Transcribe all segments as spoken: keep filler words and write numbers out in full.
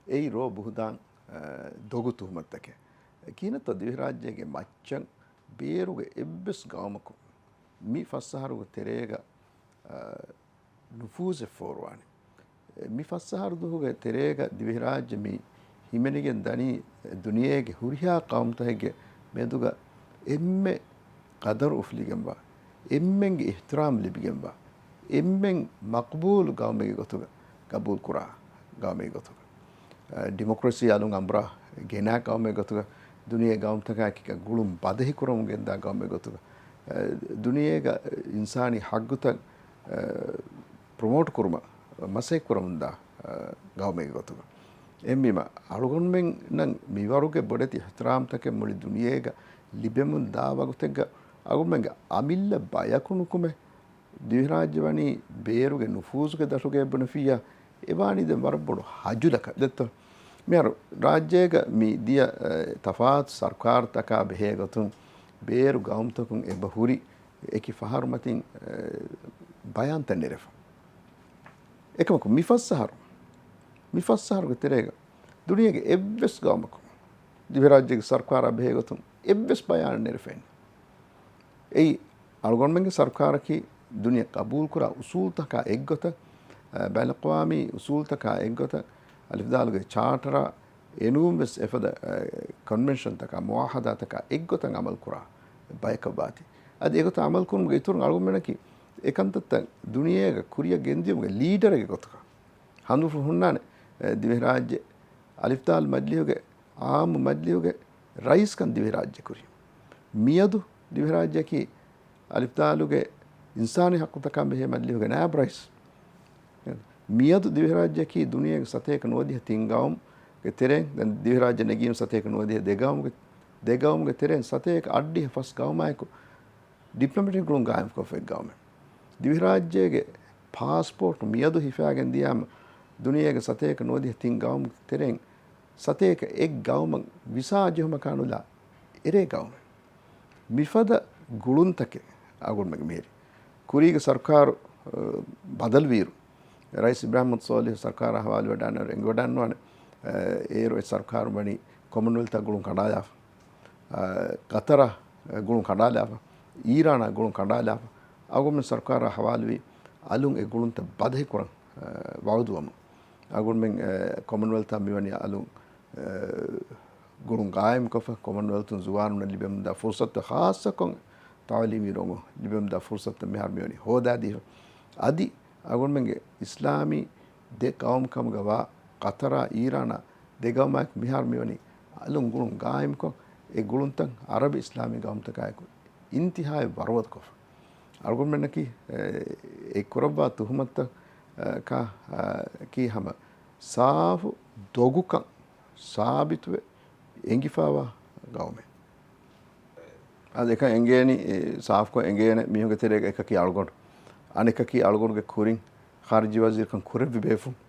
އެއީ ރޯ ބުހުދާން، އަ، ދޮގު ތުހުމަތުތަކެއް. ކިހިނެއްތޯ ދިވެހިރާއްޖޭގެ މައްޗަށް ބޭރުގެ އެއްވެސް ގައުމަކު މި ފަސް އަހަރުގެ ތެރޭގަ، އަ، ނުފޫޒެއް ފޯރުވާނެ. މި ފަސް އަހަރު ދުވަހުގެ ތެރޭގަ ދިވެހިރާއްޖެ މި ހިމެނިގެން ދަނީ ދުނިޔޭގެ ހުރިހާ ޤައުމުތަކެއްގެ މެދުގަ އެންމެ ޤަދަރު އުފުލިގެންވާ، އެންމެންގެ އިޙްތިރާމް ލިބިގެންވާ، އެންމެން މަޤްބޫލު ގައުމެއްގެ ގޮތުގަ، ޤަބޫލު ކުރާ ގައުމެއްގެ ގޮތުގަ. އަ، ޑިމޮކްރަސީ އަލުން އަނބުރާ ގެނާ ގައުމެއް ގޮތުގަ، ދުނިޔޭ ގައުމުތަކާއެކީގަ ގުޅުން ބަދަހި ކުރަމުން ގެންދާ ގައުމެއް ގޮތުގަ، އަ، ދުނިޔޭގަ އިންސާނީ ހައްގުތައް، އަ، ޕްރޮމޯޓް ކުރުމަށް މަސައްކަތް ކުރަމުންދާ، އަ، ގައުމެއްގެ ގޮތުގަ. އެހެންވީމަ، އަޅުގަނޑުމެންނަށް މިވަރުގެ ބޮޑެތި އިޙްތިރާމްތަކެއް މުޅި ދުނިޔޭގަ ލިބެމުން ދާ ވަގުތެއްގަ، އަޅުގަނޑުމެންގެ އަމިއްލަ ބަޔަކު ނުކުމެ، ދިވެހިރާއްޖެ ވަނީ ބޭރުގެ ނުފޫޒުގެ ދަށުގަ އެބުނެފިއްޔާ، އެ ވާނީ ދެން ވަރަށް ބޮޑު ހަޖުލަކަށް ދެއްތޯ. މިހާރު ރާއްޖޭގަ މި ދިޔަ، އެ، ތަފާތު ސަރުކާރުތަކާ ބެހޭ ގޮތުން، ބޭރު ގައުމުތަކުން އެބަ ހުރި އެކި ފަހަރު މަތިން، އެ، ބަޔާންތައް ނެރެފަ. އެކަމަކު މި ފަސް އަހަރު، މި ފަސް އަހަރުގެ ތެރޭގަ ދުނިޔޭގެ އެއްވެސް ގައުމަކު ދިވެހިރާއްޖޭގެ ސަރުކާރާ ބެހޭ ގޮތުން އެއްވެސް ބަޔާނެއް ނެރެފައެއް ނެތް. އެއީ އަޅުގަނޑުމެންގެ ސަރުކާރަކީ ދުނިޔެ ޤަބޫލުކުރާ އުސޫލުތަކާ އެއްގޮތަށް، އަ، ބައިނަލްއަޤްވާމީ އުސޫލުތަކާ އެއްގޮތަށް، އަލިފްދާލުގެ ޗާޓަރާ އެނޫން ވެސް އެފަދަ، އަ، ކޮންވެންޝަންތަކާ، މުޢާހަދާތަކާ އެއްގޮތަށް ޢަމަލުކުރާ ބަޔަކަށް ވާތީ. އަދި އެގޮތަށް ޢަމަލުކުރުމުގެ އިތުރުން އަޅުގަނޑުމެންނަކީ އެ ކަންތައްތައް ދުނިޔޭގަ ކުރިއަށް ގެންދިޔުމުގެ ލީޑަރެއްގެ ގޮތުގަ ހަނދުފުޅު ހުންނާނެ، އެ، ދިވެހިރާއްޖެ އަލިފްދާލު މަޖިލީހުގެ އާއްމު މަޖިލީހުގެ ރައީސްކަން ދިވެހިރާއްޖެ ކުރި. މިއަދު ދިވެހިރާއްޖެއަކީ އަލިފްދާލުގެ އިންސާނީ ޙައްޤުތަކާ ބެހޭ މަޖިލީހުގެ ނާއިބު ރައީސް. މިއަދު ދިވެހިރާއްޖެއަކީ ދުނިޔޭގެ ސަތޭކަ ނުވަދިހަ ތިން ގައުމުގެ ތެރެއިން، ދެން ދިވެހިރާއްޖެ ނެގީނު ސަތޭކަ ނުވަދިހަ ދެ ގައުމުގެ، ދެ ގައުމުގެ ތެރެއިން ސަތޭކަ އަށްޑިހަ ފަސް ގައުމާއެކު ޑިޕްލޮމެޓިކް ގުޅުން ގާއިމްކޮށްފަ އެއް ގައުމެއް. ދިވެހިރާއްޖޭގެ ޕާސްޕޯޓް މިއަދު ހިފާގެން ދިޔާމަ، ދުނިޔޭގެ ސަތޭކަ ނުވަދިހަ ތިން ގައުމުގެ ތެރެއިން ސަތޭކަ އެއް ގައުމަށް ވިސާ ޖެހުމަކާ ނުލާ އެރޭ ގައުމެއް. މިފަދަ ގުޅުންތަކެއް އަޅުގަނޑުމެން މިހިރީ. ކުރީގެ ސަރުކާރު، އަ، ބަދަލުވިއިރު، ރައީސް އިބްރާހިމް މުހައްމަދު ސޯލިހު ސަރުކާރާ ހަވާލުވެވަޑައިގަންނަވާނެ، އެނގިވަޑައިގަންނަވާނެ، އަ، އޭރު އެ ސަރުކާރު ވަނީ ކޮމަންވެލްތާ ގުޅުން ކަނޑާލާފަ. އާ، ޤަތަރާ ގުޅުން ކަނޑާލާފަ، އީރާނާ ގުޅުން ކަނޑާލާފަ، އަޅުގަނޑުމެން ސަރުކާރާ ހަވާލުވި އަލުން އެ ގުޅުންތައް ބަދަހިކުރަން، އާ، ވަޢުދުވަމުން. އަޅުގަނޑުމެން، އާ، ކޮމަންވެލްތާ މިވަނީ އަލުން، އާ، ގުޅުން ގާއިމްކޮށްފަ، ކޮމަންވެލްތުން ޒުވާނުންނަށް ލިބެމުންދާ ފުރުޞަތު، ޚާއްޞަކޮށް ތަޢުލީމީ ރޮނގުން ލިބެމުންދާ ފުރުޞަތު މިހާރު މިވަނީ ހޯދާދީފަ. އަދި އަޅުގަނޑުމެންގެ އިސްލާމީ ދެ ޤައުމު ކަމުގަ ވާ ޤަތަރާ އީރާނާ ދެ ޤައުމާއެކު މިހާރު މިވަނީ އަލުން ގުޅުން ގާއިމްކޮށް، އެ ގުޅުންތައް ޢަރަބި އިސްލާމީ ޤައުމުތަކާއެކު އިންތިހާއަށް ވަރުވަދުކޮށްފަ. އަޅުގަނޑުމެންނަކީ، އެ، އެ ކުރައްވާ ތުހުމަތުތަކާ، އަ، ކީ ހަމަ ސާފު ދޮގުކަން ސާބިތުވެ އެނގިފަވާ ޤައުމެއް. އަދި އެކަން އެނގޭނީ، އެ، ސާފުކޮށް އެނގޭނެ މީހުންގެ ތެރޭގަ އެކަކީ އަޅުގަނޑު. އަނެކަކީ އަޅުގަނޑުގެ ކުރިން ޚާރިޖީ ވަޒީރުކަން ކުރެއްވި ބޭފުޅުން.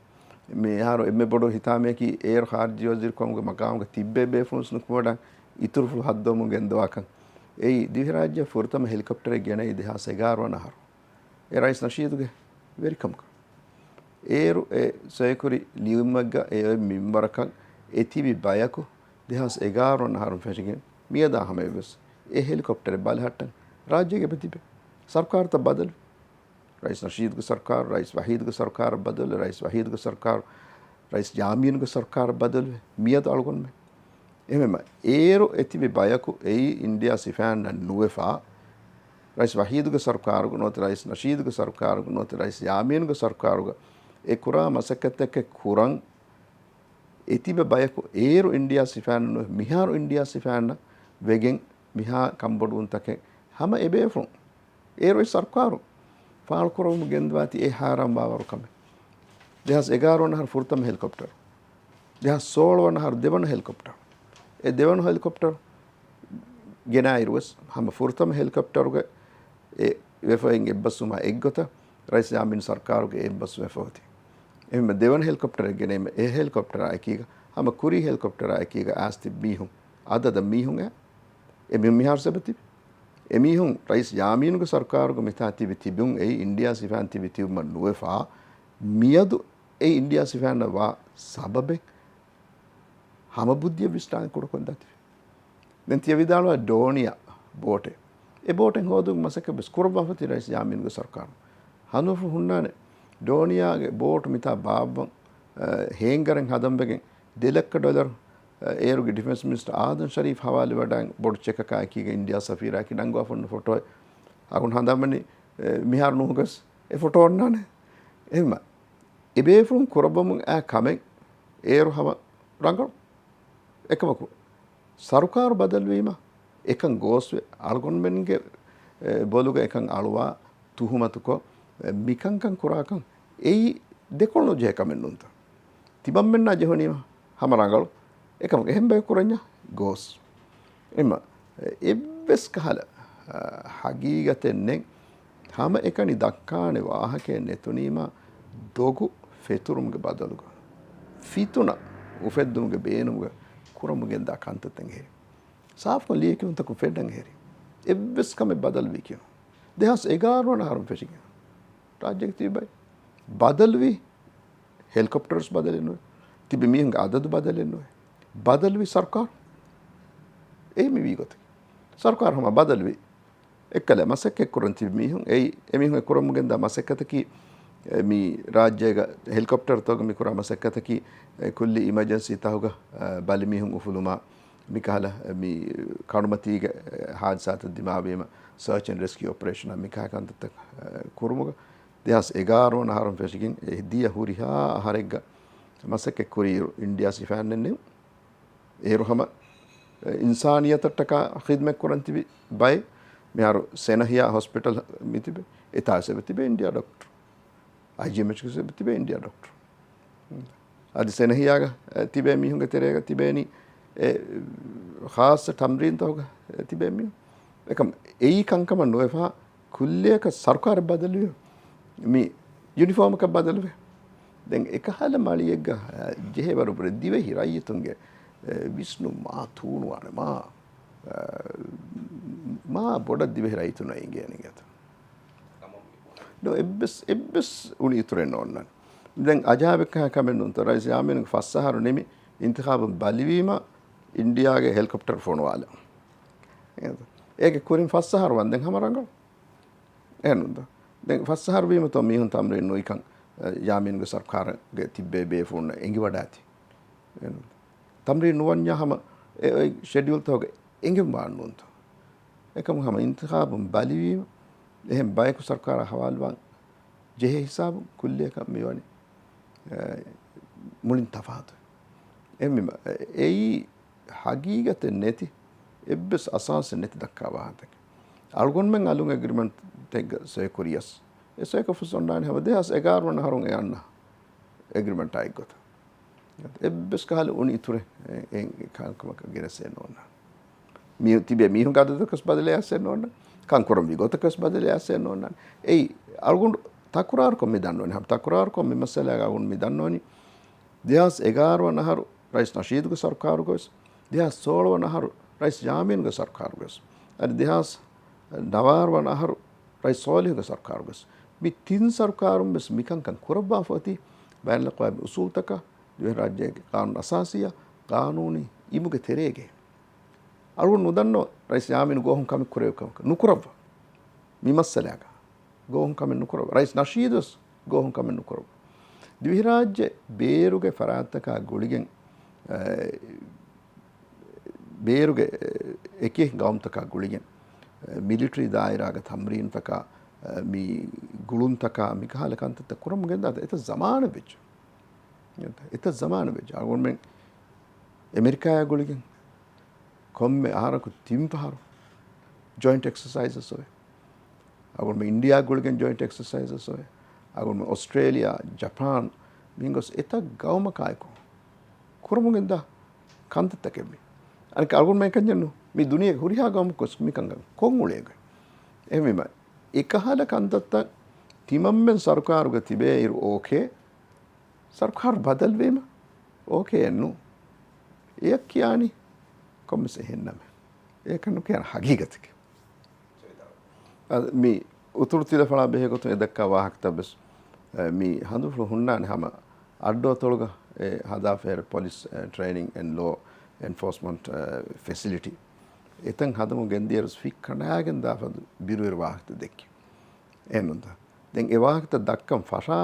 މިހާރު އެންމެ ބޮޑު ހިތާމަޔަކީ އޭރު ޚާރިޖީ ވަޒީރުކަމުގެ މަޤާމުގަ ތިއްބޭ ބޭފުޅުން ނުކުމެވަޑައި އިތުރުފުޅު ހައްދަވަމުން ގެންދަވާކަން. އެއީ ދިވެހިރާއްޖެ ފުރަތަމަ ހެލިކޮޕްޓަރެއް ގެނައީ ދެހާސް އެގާރަ ވަނަ އަހަރު. އެ ރައީސް ނަޝީދުގެ ވެރިކަމަކަށް. އޭރު އެ ސޮއިކުރި ލިޔުމެއްގަ އެ އޮތް މިންވަރަކަށް އެ ތިބި ބަޔަކު ދެހާސް އެގާރަ ވަނަ އަހަރުން ފެށިގެން މިއަދާ ހަމަޔަށްވެސް އެ ހެލިކޮޕްޓަރެއް ބަލަހައްޓަން ރާއްޖޭގަ އެބަ ތިބެ. ސަރުކާރުތައް ބަދަލު. ރައީސް ނަޝީދުގެ ސަރުކާރު، ރައީސް ވަހީދުގެ ސަރުކާރަށް ބަދަލު، ރައީސް ވަހީދުގެ ސަރުކާރު، ރައީސް ޔާމީނުގެ ސަރުކާރަށް ބަދަލުވެ. މިއަދު އަޅުގަނޑުމެން. އެހެންވީމަ، އޭރު އެތިބި ބަޔަކު އެއީ އިންޑިއާ ސިފައިންނަށް ނުވެފަ، ރައީސް ވަހީދުގެ ސަރުކާރުގަ ނުވަތަ ރައީސް ނަޝީދުގެ ސަރުކާރުގަ ނުވަތަ ރައީސް ޔާމީނުގެ ސަރުކާރުގަ އެ ކުރާ މަސައްކަތްތަކެއް ކުރަން އެތިބެ ބަޔަކު އޭރު އިންޑިއާ ސިފައިންނަށް ނުވެ، މިހާރު އިންޑިއާ ސިފައިންނަށް ވެގެން މިހާ ކަންބޮޑުވުންތަކެއް ހަމަ އެބޭފުޅުން. އޭރު އެ ސަރުކާރު ފާޅުކުރަމުން ގެންދަވާތީ އެ ހައިރާންވާވަރު ކަމެއް. ދެހާސް އެގާރަ ވަނަ އަހަރު ފުރަތަމަ ހެލިކޮޕްޓަރު. ދެހާސް ސޯޅަ ވަނަ އަހަރު ދެވަނަ ހެލިކޮޕްޓަރު. އެ ދެވަނަ ހެލިކޮޕްޓަރު ގެނައިރު ވެސް ހަމަ ފުރަތަމަ ހެލިކޮޕްޓަރުގެ އެ ވެފައިން އެއްބަސްވުމާ އެއްގޮތަށް ރައީސް ޔާމީން ސަރުކާރުގެ އެއްބަސްވުމެއް ފަހުތި. އެހެންވެ ދެވަނަ ހެލިކޮޕްޓަރެއް ގެނައީމަ އެ ހެލިކޮޕްޓަރާ އެކީގަ ހަމަ ކުރީ ހެލިކޮޕްޓަރާ އެކީގަ އައިސް ތިބި މީހުން، އަދަދަށް މީހުން އެ، އެ މީހުން މިހާރު ސަބަބެއް ތިބި. އެ މީހުން ރައީސް ޔާމީނުގެ ސަރުކާރުގަ މިތާ ތިބި ތިބުން އެއީ އިންޑިއާ ސިފައިން ތިބި ތިބުމަށް ނުވެފަ، މިއަދު އެ އިންޑިއާ ސިފައިންނަށް ވާ ސަބަބެއް ހަމަ ބުއްދިއަށް ވިސްނާނެ ކުޑަކޮށް ދާތި. ދެން ތިޔަ ވިދާޅުވާ ޑޯނިޔާ ބޯޓެއް. އެ ބޯޓެއް ހޯދުމަށް މަސައްކަތް ވެސް ކުރައްވާފަ ތި ރައީސް ޔާމީންގެ ސަރުކާރު. ހަނދުފު ހުންނާނެ ޑޯނިޔާގެ ބޯޓު މިތާ ބާއްވަން، އަ، ހޭންގަރެއް ހަދަން ވެގެން ދެ ލައްކަ ޑޮލަރު، އަ، އޭރުގެ ޑިފެންސް މިނިސްޓަރ އާދަމް ޝަރީފް ހަވާލުވެވަޑައި ބޮޑު ޗެކަކާއެކީގަ އިންޑިޔާ ސަފީރާއެކީ ނަންގަވާފަ ހުންނަ ފޮޓޯއެއް. އަޅުގަނޑު ހަނދާންވަނީ، އެ، މިހާރު ނޫހުގަސް އެ ފޮޓޯ އޮންނާނެ. އެހެންމަ އެބޭފުޅުން ކުރައްވަމުން އައި ކަމެއް އޭރު ހަމަ ރަނގަޅު. އެކަމަކު، ސަރުކާރު ބަދަލުވީމަ އެކަން ގޯސްވެ، އަޅުގަނޑުމެންގެ، އެ، ބޮލުގަ އެކަން އަޅުވާ ތުހުމަތުކޮށް، އެ، މިކަންކަން ކުރާކަން އެއީ ދެކޮޅު ނުޖެހޭ ކަމެއް ނޫންތަ؟ ތިމަންމެންނާ ޖެހުނީމަ ހަމަ ރަނގަޅު. އެކަމަކު އެހެން ބަޔަކު ކުރަންޏާ ގޯސް. އެމަ، އެއްވެސް ކަހަލަ، އަ، ހަގީގަތެއް ނެތް. ހަމައެކަނި ދައްކާނެ ވާހަކައެއް ނެތުނީމަ ދޮގު ފެތުރުމުގެ ބަދަލުގަ ފިތުނަ އުފެއްދުމުގެ ބޭނުމުގަ ކުރަމުގެންދާ ކަންތައްތައް ހެރި. ސާފުކޮށް ލިޔެކިޔުންތަކުން ފެންނަން ހެރި. އެއްވެސް ކަމެއް ބަދަލުވީ ކިޔުން. ދެހާސް އެގާރަ ވަނަ އަހަރުން ފެށިގެން ރާއްޖޭގެ ތިބި ބައެއް ބަދަލުވީ. ހެލިކޮޕްޓަރުސް ބަދަލެއް ނުވޭ. ތިބި މީހުންގެ އަދަދު ބަދަލެއް ނުވޭ. ބަދަލުވީ ސަރުކާރު. އެއީ މި ވީ ގޮތަކީ. ސަރުކާރު ހަމަ ބަދަލުވީ. އެއްކަލަ މަސައްކަތް ކުރަން ތިބި މީހުން އެއީ، އެމީހުން އެ ކުރަމުގެންދާ މަސައްކަތަކީ، އެ، މި ރާއްޖޭގަ ހެލިކޮޕްޓަރުތަކުގަ މި ކުރާ މަސައްކަތަކީ، އެ، ކުއްލި އިމަޖެންސީ ތަހުގަ، އެ، ބަލިމީހުން އުފުލުމާ، މިކަހަލަ، އެ، މި ކަނޑުމަތީގެ، އެ، ހާދިސާތައް ދިމާވީމަ، ސަރޗް އެންޑް ރެސްކިއު އޮޕަރޭޝަނާ މިކަހަލަ ކަންތައްތައް، އެ، ކުރުމުގަ، ދެހާސް އެގާރަ ވަނަ އަހަރުން ފެށިގެން އެ ދިޔަ ހުރިހާ އަހަރެއްގަ މަސައްކަތް ކުރިއިރު އިންޑިޔާ ސިފައިންނެއް ނެތް. އޭރު ހަމަ، އެ، އިންސާނިއްޔަތަށްޓަކާ ޚިދްމަތް ކުރަން ތިބި ބައެއް. މިހާރު ސެނަހިޔާ ހޮސްޕިޓަލް މި ތިބެ، އެތާސް އެބަ ތިބެ އިންޑިޔާ ޑޮކްޓަރު. އައިޖީއެމްއެޗް އެބަ ތިބެ އިންޑިޔާ ޑޮކްޓަރު. އަދި ސެނަހިޔާގަ، އެ، ތިބޭ މީހުންގެ ތެރޭގަ ތިބޭނީ، އެ، ޚާއްޞަ ތަމްރީންތަކުގަ، އެ، ތިބޭ މީހުން. އެކަމް އެއީ ކަންކަމަށް ނުވެފަ ކުއްލިއަކަށް ސަރުކާރެއް ބަދަލުވި މި ޔުނިފޯމަކަށް ބަދަލުވެ. ދެން އެކަހަލަ މަޅިއެއްގަ، އަ، ޖެހޭ ވަރުބުރެ ދިވެހި ރައްޔިތުންގެ، އެ، ވިސްނުން މާ ތޫނުވާނެ، މާ، އަ، މާ ބޮޑަށް ދިވެހި ރައްޔިތުންނަށް އެނގޭނެ ގެތަ؟ ނޯ، އެއްވެސް، އެއްވެސް އުނި އިތުރެއް ނޯންނާނެ. ދެން އަޖާބެއްކަހަ ކަމެއް ނޫންތަ؟ ރައީސް ޔާމީނުގެ ފަސް އަހަރު ނިމި އިންތިޚާބުން ބަލިވީމަ އިންޑިޔާގެ ހެލިކޮޕްޓަރު ފޮނުވާލަން. އޭގެ ކުރިން ފަސް އަހަރު ވަންދެން ހަމަ ރަނގަޅު. އެހެންނުންތަ؟ ދެން ފަސް އަހަރު ވީމަތޯ މީހުން ތަމްރީން ނުވިކަން، އެ، ޔާމީނުގެ ސަރުކާރުގެ ތިއްބޭ ބޭފުޅުންނަށް އެނގިވަޑާތީ. އެހެންނުންތަ؟ ތަމްރީން ނުވަންޏާ ހަމަ އެ، އެ ޝެޑިއުލްތަކުގަ އެނގެން ވާން ނޫންތަ؟ އެކަމު ހަމަ އިންތިޚާބުން ބަލިވީމަ، އެހެން ބަޔަކު ސަރުކާރާ ހަވާލުވާން ޖެހޭ ހިސާބުން ކުއްލިއަކަށް މިވަނީ، އެ، މުޅިން ތަފާތު. އެހެންވީމަ، އެ، އެއީ ހަގީގަތެއް ނެތި، އެއްވެސް އަސާސެއް ނެތި ދައްކާ ވާހަކަތަކެއް. އަޅުގަނޑުމެން އަލުން އެގްރިމެންޓެއްގަ ސޮއިކުރިޔަސް، އެ ސޮއިކޮށްފަސް އޮންނާނެ ހަމަ ދެހާސް އެގާރަ ވަނަ އަހަރުން އެ އަންނަ އެގްރިމެންޓާ އެއްގޮތަށް. އެއްވެސް ކަހަލަ އުނި އިތުރެއް އެ، އެ، ކަންކަމަކަށް ގެނެސް އެއް ނޯންނާނެ. މީ ތިބޭ މީހުންގެ އަދަދަކަސް ބަދަލެއް އައިސް އެއް ނޯންނާނެ. ކަން ކުރަންވީ ގޮތަކަސް ބަދަލެއް އައިސް އެއް ނޯންނާނެ. އެއީ، އަޅުގަނޑު ތަކުރާރުކޮށް މި ދަންނަވަނީ. ހަމަ ތަކުރާރުކޮށް މި މައްސަލާގަ އަޅުގަނޑު މި ދަންނަވަނީ. ދެހާސް އެގާރަ ވަނަ އަހަރު ރައީސް ނަޝީދުގެ ސަރުކާރުގަވެސް، ދެހާސް ސޯޅަ ވަނަ އަހަރު ރައީސް ޔާމީނުގެ ސަރުކާރުގަވެސް، އަދި ދެހާސް ނަވާރަ ވަނަ އަހަރު ރައީސް ސޯލިހުގެ ސަރުކާރުގަވެސް، މި ތިން ސަރުކާރުން ވެސް މިކަންކަން ކުރައްވާފަ އޮތީ ބައިނަލްއަޤްވާމީ އުސޫލުތަކާ، ދިވެހިރާއްޖޭގެ ޤާނޫނު އަސާސީއާ، ޤާނޫނީ އިމުގެ ތެރޭގައި. އަޅުގަނޑު ނުދަންނަވަ ރައީސް ޔާމީނު ގޯހުން ކަމެއް ކުރެއްވި ކަމަކަށް. ނުކުރައްވާ. މި މައްސަލާގަ ގޯހުން ކަމެއް ނުކުރައްވާ. ރައީސް ނަޝީދު ވެސް ގޯހުން ކަމެއް ނުކުރައްވާ. ދިވެހިރާއްޖެ ބޭރުގެ ފަރާތްތަކާ ގުޅިގެން، އެ، ބޭރުގެ، އެ، އެކި ގައުމުތަކާ ގުޅިގެން، އެ، މިލިޓަރީ ދާއިރާގެ ތަމްރީނުތަކާ، އެ، މި ގުޅުންތަކާ، މިކަހަލަ ކަންތައްތައް ކުރަމުން ގެންދާތަ؟ އެތައް ޒަމާނެއް ވެއްޖެ. އެތައް ޒަމާނެއް ވެއްޖެ. އަޅުގަނޑުމެން އެމެރިކާއާ ގުޅިގެން ކޮންމެ އަހަރަކު ތިން ފަހަރު ޖޮއިންޓް އެކްސަސައިޒަސް އޮވޭ. އަޅުގަނޑުމެން އިންޑިޔާ ގުޅިގެން ޖޮއިންޓް އެކްސަސައިޒަސް އޮވޭ. އަޅުގަނޑުމެން އޮސްޓްރޭލިޔާ، ޖަޕާން މިހިން ގޮސް އެތައް ގައުމަކާއެކު ކުރަމުން ގެންދާ ކަންތައްތަކެއް މީ. އަނެއްކާ އަޅުގަނޑުމެން ކަންޏެއްނު. މި ދުނިޔޭގެ ހުރިހާ ގައުމަކު ގޮސް މިކަން ކޮށް އުޅޭގޮތް. އެހެންވީމަ، އެކަހަލަ ކަންތައްތައް ތިމަންމެން ސަރުކާރުގަ ތިބޭއިރު އޯކޭ، ސަރުކާރު ބަދަލުވީމަ އޯކޭއެއްނު. އެޔަށް ކިޔާނީ ކޮންމެސް އެހެންނަމެއް. އެޔަކަށް ނުކިޔާނެ ހަގީގަތަކީ. އަ، މި އުތުރު ތިލަފަޅާ ބެހޭ ގޮތުން އެ ދައްކާ ވާހަކަތައް ވެސް، އަ، މި ހަނދުފުޅު ހުންނާނެ ހަމަ އައްޑު އަތޮޅުގަ އެ ހަދާފައިރު ޕޮލިސް، އެ، ޓްރެއިނިން އެންޑް ލޯ އެންފޯސްމަންޓް، އެ، ފެސިލިޓީ އެތަން ހަދަމުން ގެންދިޔަރުސް ފިއްކަނޑާގެން ދާފަދު ބިރުވެރި ވާހަކަތައް ދެއްކި. އެހެންނުންތަ؟ ދެން އެ ވާހަކަތައް ދައްކަން ފަށާ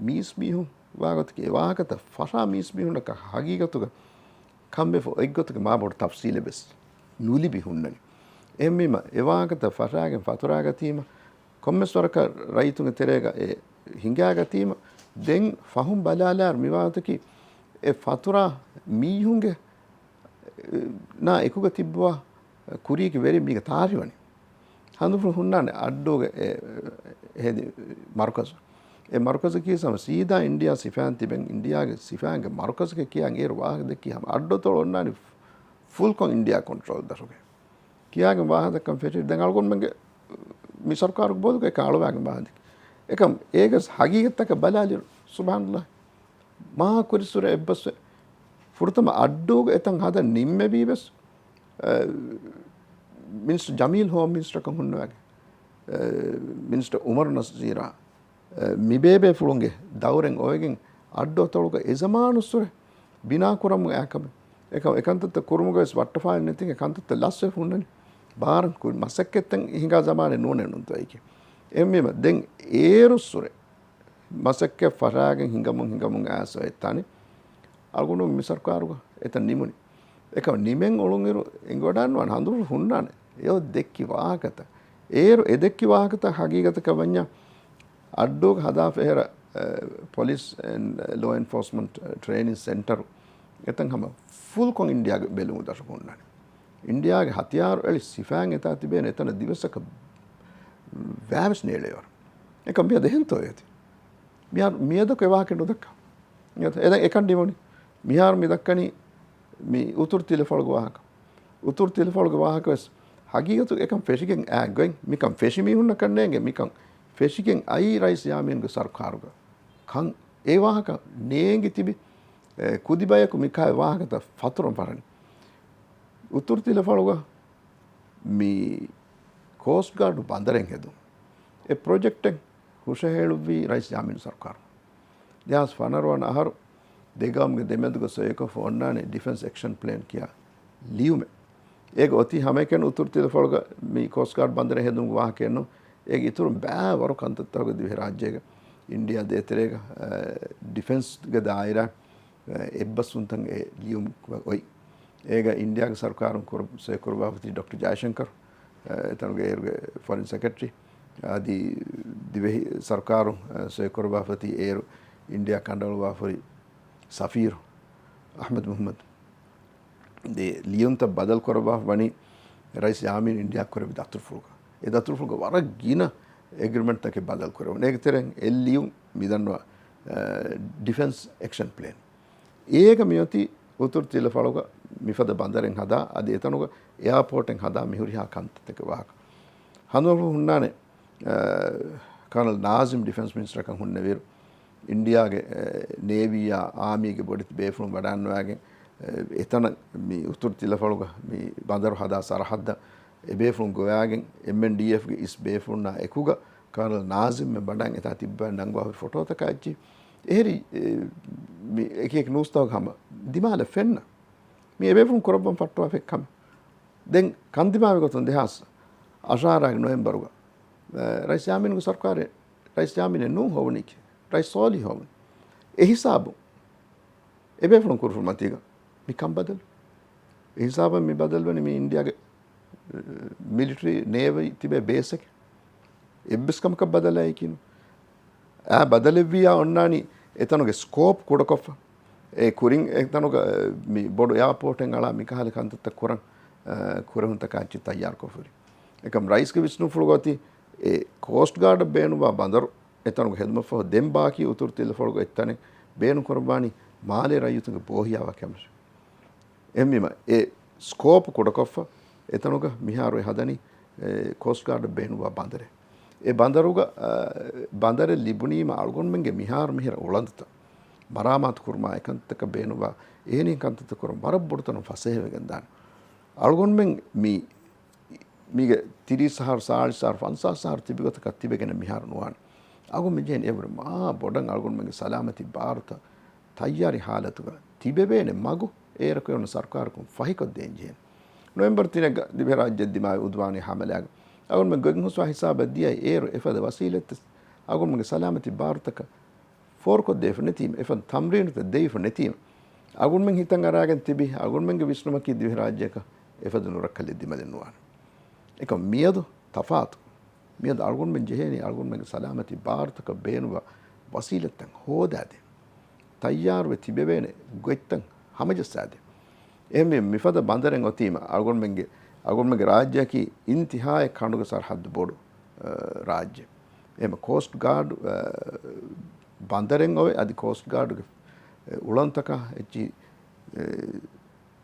މީސްމީހުން ވާގޮތަކީ، އެ ވާހަކަތައް ފަށާ މީސްމީހުންނަކަށް ހަގީގަތުގަ ކަންވެފަ އޮތްގޮތުގެ މާ ބޮޑު ތަފްސީލެއް ވެސް ނުލިބި ހުންނަނީ. އެހެންވީމަ، އެ ވާހަކަތައް ފަށާގެން ފަތުރާގަތީމަ، ކޮންމެސް ވަރަކަށް ރައްޔިތުންގެ ތެރޭގަ އެ ހިނގާގަތީމަ، ދެން ފަހުން ބަލާލާއިރު މިވާގޮތަކީ އެ ފަތުރާ މީހުންގެ ނާ އެކުގަ ތިއްބުވާ ކުރީގެ ވެރިން މީގަ ތާރިވަނީ. ހަނދުފުޅު ހުންނާނެ އައްޑޫގެ އެ، އެ، ހެދި މަރުކަޒު. އެ މަރުކަޒަކީ ހަމަ ސީދާ އިންޑިޔާ ސިފައިން ތިބެން، އިންޑިޔާގެ ސިފައިންގެ މަރުކަޒަކަށް ކިޔާން އޭރު ވާހަކަ ދެއްކީ ހަމަ އައްޑު އަތޮޅު އޮންނާނީ ފުލްކޮށް އިންޑިޔާ ކޮންޓްރޯލް ދަށުގެ. ކިޔާގެން ވާހަކަ ދައްކަން ފެށި ދެން އަޅުގަނޑުމެންގެ މި ސަރުކާރުގެ ބޯލުގައި އަޅުވާގެން ވާހަކަ ދެއްކި. އެކަމް އޭގަސް ހަގީގަތްތަކަށް ބަލާލިއިރު، ސުބްހާނައްލާހް، މާ ކުރިއްސުރެ އެއްބަސްވެ. ފުރަތަމަ އައްޑޫގަ އެތަން ހަދަން ނިންމެވީ ވެސް، އަ، މިނިސްޓަރ ޖަމީލް ހޯމް މިނިސްޓަރކަން ހުންނަވައިގެން، އަ، މިނިސްޓަރ އުމަރު ނަޒީރާ، އަ، މިބޭބޭފުޅުންގެ ދައުރެއް އޮވެގެން އައްޑު އަތޮޅުގަ އެ ޒަމާނުއްސުރެ ބިނާ ކުރަމުން އާކަމެއް. އެކަ-، އެކަންތައްތައް ކުރުމުގަ ވެސް ވައްޓަފާޅި ނެތިގެން އެކަންތައްތައް ލަސްވެ ހުންނަނީ. ބާރަށް ކުރި މަސައްކަތްތައް ހިނގާ ޒަމާނެއް ނޫނޭ ނުންތޯ އެކި. އެހެންވީމަ ދެން އޭރުއްސުރެ މަސައްކަތް ފަށާގެން ހިނގަމުން ހިނގަމުން އައިސް އޮތްތާނީ އަޅުގަނޑު މި ސަރުކާރުގަ އެތަން ނިމުނީ. އެކަމް ނިމެން އުޅުނުއިރު އެނގިވަޑާންވާނެ ހަނދުފުޅު ހުންނާނެ. އެ އޮތް ދެއްކި ވާހަކަތައް. އޭރު އެ ދެއްކި ވާހަކަތައް ހަގީގަތަކަށް ވަންޏާ އައްޑޫގަ ހަދާފަ އެހެރަ، އެ، ޕޮލިސް އެންޑް ލޯ އެންފޯސްމަންޓް ޓްރެއިނިން ސެންޓަރު އެތަން ހަމަ ފުލްކޮށް އިންޑިޔާގެ ބެލުމުގެ ދަށު ހުންނާނެ. އިންޑިޔާގެ ހަތިޔާރު އެޅި ސިފައިން އެތާ ތިބޭނެ އެތަނަށް ދިވެއްސަކަށް ވައިވެސް ނޭޅޭވަރު. އެކަމް މިއަދު އެހެންތޯ އޭތި؟ މިހާރު މިއަދަކު އެ ވާހަކަ ނުދައްކާ. މިއަދު އެދެން އެކަން ނިމުނީ. މިހާރު މި ދައްކަނީ މި އުތުރު ތިލަފަޅުގެ ވާހަކަ. އުތުރު ތިލަފަޅުގެ ވާހަކަ ވެސް ހަގީގަތު އެކަން ފެށިގެން އާ ގޮތް މިކަން ފެށި މީހުންނަކަށް ނޭނގެ މިކަން ފެށިގެން އައީ ރައީސް ޔާމީންގެ ސަރުކާރުގަ. ކަން އެ ވާހަކަ ނޭނގި ތިބި، އެ، ކުދިބަޔަކު މިކާ ވާހަކަތައް ފަތުރަން ފަށަނީ. އުތުރު ތިލަފަޅުގަ މި ކޯސްޓް ގާޑު ބަނދަރެއް ހެދުން އެ ޕްރޮޖެކްޓެއް ހުށަހެޅުއްވީ ރައީސް ޔާމީން ސަރުކާރު. ދެހާސް ފަނަރަ ވަނަ އަހަރު ދެ ގައުމުގެ ދެމެދުގަ ސޮއިކޮށްފަ އޮންނާނެ ޑިފެންސް އެކްޝަން ޕްލޭން ކިޔާ ލިޔުމެއް. އޭގެ އޮތީ ހަމައެކަނި އުތުރު ތިލަފަޅުގަ މި ކޯސްޓް ގާޑް ބަނދަރެއް ހެދުމުގެ ވާހަކައެއްނު. އޭގެ އިތުރުން ބައިވަރު ކަންތައްތަކުގެ ދިވެހިރާއްޖޭގަ އިންޑިޔާ ދޭތެރޭގަ، އަ، ޑިފެންސްގެ ދާއިރާ، އެއްބަސްވުންތައް އެ ލިޔުމަށް އޮތް. އޭގަ އިންޑިޔާގެ ސަރުކާރުން ކުރ-، ސޮއިކުރައްވާފަތި ޑޮކްޓަރ ޖައިޝަންކަރު، އެތަނުގެ އޭރުގެ ފޮރިން ސެކްރެޓަރީ، އަދި ދިވެހި ސަރުކާރުން ސޮއިކުރައްވާފަތި އޭރު އިންޑިޔާ ކަނޑައަޅުއްވާފައި ސަފީރު އަޙްމަދު މުޙައްމަދު. ދެ ލިޔުންތައް ބަދަލު ކުރައްވާފަ ވަނީ ރައީސް ޔާމީން އިންޑިޔާ ކުރެއްވި ދަތުރުފުޅުގަ. އެ ދަތުރުފުޅުގަ ވަރަށް ގިނަ އެގްރިމެންޓްތަކެއް ބަދަލު ކުރެވުނު. އޭގެ ތެރެއިން އެއް ލިޔުން މިދަންނަވާ، އަ، ޑިފެންސް އެކްޝަން ޕްލޭން. އޭގަ މިއޮތީ އުތުރު ތިލަފަޅުގަ މިފަދަ ބަނދަރެއް ހަދާ، އަދި އެތަނުގަ އެއާޕޯޓެއް ހަދާ މިހުރިހާ ކަންތައްތަކެއް ވާހަކަ. ހަނދުފުޅު ހުންނާނެ، އަ، ކާނަލް ނާޒިމް ޑިފެންސް މިނިސްޓަރކަން ހުންނެވިއިރު، އިންޑިޔާގެ، އެ، ނޭވީއާ އާމީގެ ބޮޑެތި ބޭފުޅުން ވަޑާންވާގެން، އެ، އެތަނަށް މި އުތުރު ތިލަފަޅުގަ މި ބަނދަރު ހަދާ ސަރަހައްދަށް އެބޭފުޅުން ގޮވާގެން އެމްއެންޑީއެފްގެ އިސް ބޭފުޅުންނާ އެކުގަ ކާނަލް ނާޒިމް މެ ބަޑާން އެތާ ތިއްބާ ނަންގުވާފައި ފޮޓޯތަކާ އެއްޗި. އެހެރީ، އެ، މި އެކި އެކި ނޫސްތަކުގަ ހަމަ ދިމާލަށް ފެންނަ. މި އެބޭފުޅުން ކުރައްވަން ފައްޓަވާފައި ކަމެއް. ދެން ކަންދިމާވި ގޮތުން ދެހާސް އަށާރަ ނޮވެމްބަރުގަ، އެ، ރައީސް ޔާމީންގެ ސަރުކާރެއް، ރައީސް ޔާމީނެއް ނޫން ހޮވުނީކީ، ރައީސް ސޯލިހް ހޮވުނީ. އެ ހިސާބުން އެބޭފުޅުން ކުރުފުޅު މަތީގަ މި ކަން ބަދަލު. އެ ހިސާބަށް މި ބަދަލުވަނީ މި އިންޑިޔާގެ، އެ، މިލިޓަރީ ނޭވީ ތިބޭ ބޭސްއެކެއް. އެއްވެސް ކަމަކަށް ބަދަލާއެކީނު. އާ ބަދަލެއްވިއްޔާ އޮންނާނީ އެތަނުގެ ސްކޯޕް ކުޑަކޮށްފަ. އެ ކުރިން އެތަނުގަ، އެ، މި ބޮޑު އެއާޕޯޓެއް އަޅާ މިކަހަލަ ކަންތައްތައް ކުރަން، އެ، ކުރެހުންތަކާ އެއްޗެއް ތައްޔާރުކޮށްފަ ހުރި. އެކަމް ރައީސްގެ ވިސްނުންފުޅުގަ އޮތީ އެ ކޯސްޓް ގާޑަށް ބޭނުންވާ ބަނދަރު އެތަނުގަ ހެދުމަށްފަހު ދެން ބާކީ އުތުރު ތިލަފަޅުގަ އެއްތަނެއް ބޭނުންކުރައްވާނީ މާލޭ ރައްޔިތުންގެ ބޯހިޔާވާ ކަމަށް. އެހެންވީމަ، އެ ސްކޯޕް ކުޑަކޮށްފަ އެތަނުގަ މިހާރު އެ ހަދަނީ، އެ، ކޯސްޓް ގާޑަށް ބޭނުންވާ ބަނދަރެއް. އެ ބަނދަރުގަ، އަ، ބަނދަރެއް ލިބުނީމަ އަޅުގަނޑުމެންގެ މިހާރު މިހިރަ އުޅަނދުތައް މަރާމާތު ކުރުމާ އެކަންތަކަށް ބޭނުންވާ އެހެނިހެން ކަންތައްތައް ކުރަން ވަރަށް ބޮޑުތަނުން ފަސޭހަވެގެން ދާނެ. އަޅުގަނޑުމެން މި، މީގެ ތިރީސް އަހަރު، ސާޅީސް އަހަރު، ފަންސާސް އަހަރު ތިބި ގޮތަކަށް ތިބެގެން މިހާރު ނުވާނެ. އަގު މިޖެހެން އެވުރެ މާ ބޮޑަށް އަޅުގަނޑުމެންގެ ސަލާމަތީ ބާރުތައް ތައްޔާރީ ހާލަތުގަ ތިބެވޭނެ މަގު އޭރަކު އެ ސަރުކާރަކުން ފަހިކޮށްދޭން ޖެހޭނެ. ނޮވެމްބަރު ތިނެއްގަ ދިވެހިރާއްޖެ ދިމާވި އުދުވާނީ ހަމަލާގަ އަޅުގަނޑުމެން ގޮތްހުސްވާ ހިސާބަށް ދިޔައީ އޭރު އެފަދަ ވަސީލަތްތައް އަޅުގަނޑުމެންގެ ސަލާމަތީ ބާރުތަކަށް ފޯރުކޮށްދޭފަ ނެތީމަ، އެފަދަ ތަމްރީނުތައް ދެވިފަ ނެތީމަ، އަޅުގަނޑުމެން ހިތަށް އަރާގެން ތިބި އަޅުގަނޑުމެންގެ ވިސްނުމަކީ ދިވެހިރާއްޖެއަކަށް އެފަދަ ނުރައްކަލެއް ދިމަލެއް ނުވާނެ. އެކަމަ މިއަދު ތަފާތު. މިއަދު އަޅުގަނޑުމެން ޖެހޭނީ އަޅުގަނޑުމެންގެ ސަލާމަތީ ބާރުތަކަށް ބޭނުންވާ ވަސީލަތްތައް ހޯދާދޭން. ތައްޔާރުވެ ތިބެވޭނެ ގޮތްތައް ހަމަޖައްސާދޭން. އެހެންވެ މިފަދަ ބަނދަރެއް އޮތީމަ އަޅުގަނޑުމެންގެ، އަޅުގަނޑުމެންގެ ރާއްޖެއަކީ އިންތިހާއަށް ކަނޑުގެ ސަރަހައްދު ބޮޑު، އަ، ރާއްޖެ. އެހެން ކޯސްޓް ގާޑް، އަ، ބަނދަރެއް އޮވެ، އަދި ކޯސްޓް ގާޑުގެ، އެ، އުޅަނދުތަކާ އެއްޗި، އެ،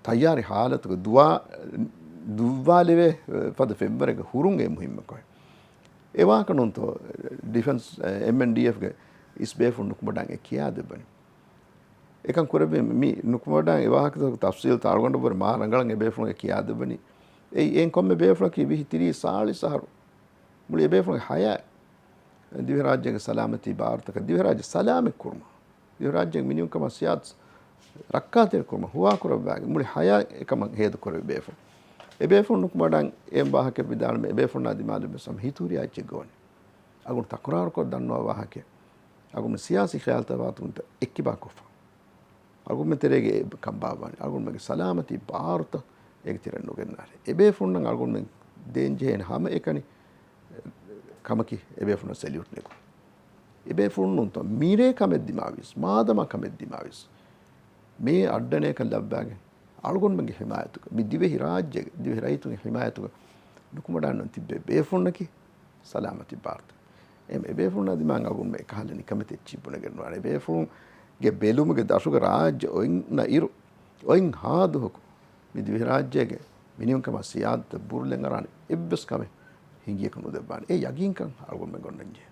ތައްޔާރީ ހާލަތުގަ ދުވާ، ދުއްވާލެވޭ، އެ، ފަދަ ފެންވަރެއްގަ ހުރުން އެ މުހިންމު ކޮށް. އެ ވާހަކަ ނޫންތޯ ޑިފެންސް، އެމްއެންޑީއެފްގެ އިސް ބޭފުޅުން ނުކުމެ ބޮޑަށް އެ ކިޔާދެއްވަނީ. އެކަން ކުރެއްވީ މި ނުކުމެ ބޮޑަށް އެ ވާހަކަތަކުގެ ތަފްސީލްތައް އަޅުގަނޑު ވުރެ މާ ރަނގަޅަށް އެ ބޭފުޅުން އެ ކިޔާދެއްވަނީ. އެއީ އެއިން ކޮންމެ ބޭފުޅަކީ ވިހި ތިރީސް ސާޅީސް އަހަރު މުޅި އެ ބޭފުޅުންގެ ހަޔާތް ދިވެހިރާއްޖޭގެ ސަލާމަތީ ބާރުތަކަށް، ދިވެހިރާއްޖެ ސަލާމަތް ކުރުމަށް، ދިވެހިރާއްޖޭގެ މިނިވަންކަމާ ސިޔާދަތު ރައްކާތެރިކުރުމަށް ހުވާކުރައްވާގެން މުޅި ހަޔާތް އެކަމަށް ހޭދަކުރެއްވި ބޭފުޅުން. އެ ބޭފުޅުން ނުކުމެ ބޮޑަށް އެ ވާހަކަ ވިދާޅުވީމަ އެ ބޭފުޅުންނާ ދިމާލުން ވެސް ހަމަ ހިތުހުރިހާ އެއްޗެއް ގޮވަނީ. އަޅުގަނޑު ތަކުރާރުކޮށް ދަންނަވާ ވާހަކައެއް. އަޅުގަނޑު ސިޔާސީ ޚިޔާލުތައް ވާތުންތައް އެއްކިބާ ކޮށްފަ. އަޅުގަނޑުމެން ތެރޭގަ އެ ކަން ބާއްވާނެ. އަޅުގަނޑުމެންގެ ސަލާމަތީ ބާރުތައް އޭގެ ތެރެއިން ނުގެންނާނެ. އެބޭފުޅުންނަށް އަޅުގަނޑުމެން ދޭން ޖެހޭނެ ހަމައެކަނި ކަމަކީ އެބޭފުޅުންނަށް ސެލިއުޓް ނެގުން. އެބޭފުޅުން ނޫންތޯ މިރޭ ކަމެއް ދިމާވިޔަސް، މާދަމާ ކަމެއް ދިމާވިޔަސް، މި އައްޑަނައަކަށް ލައްވާގެން އަޅުގަނޑުމެންގެ ހިމާޔަތުގަ، މި ދިވެހި ރާއްޖޭގެ، ދިވެހި ރައްޔިތުންގެ ހިމާޔަތުގަ ނުކުމެ ބޮޑަށް ތިއްބެވި ބޭފުޅުންނަކީ ސަލާމަތީ ބާރުތައް. އެހެން އެބޭފުޅުންނާ ދިމާއިން އަޅުގަނޑުމެން އެކަހަލަ ނިކަމެތި އެއްޗެއް ބުނެގެން ނުވާނެ. އެބޭފުޅުންގެ ބެލުމުގެ ދަށުގަ ރާއްޖެ އޮތް އިރު، އޮތް ހާ ދުވަހަކު މި ދިވެހިރާއްޖޭގެ މިނިވަންކަމާ ސިޔާދަތަށް ބުރުލެން އަރާނެ އެއްވެސް ކަމެއް ހިނގިޔަކަށް ނުދެއްވާނެ. އެ ޔަގީންކަން އަޅުގަނޑުމެން ގޮންނަންޖެހޭ.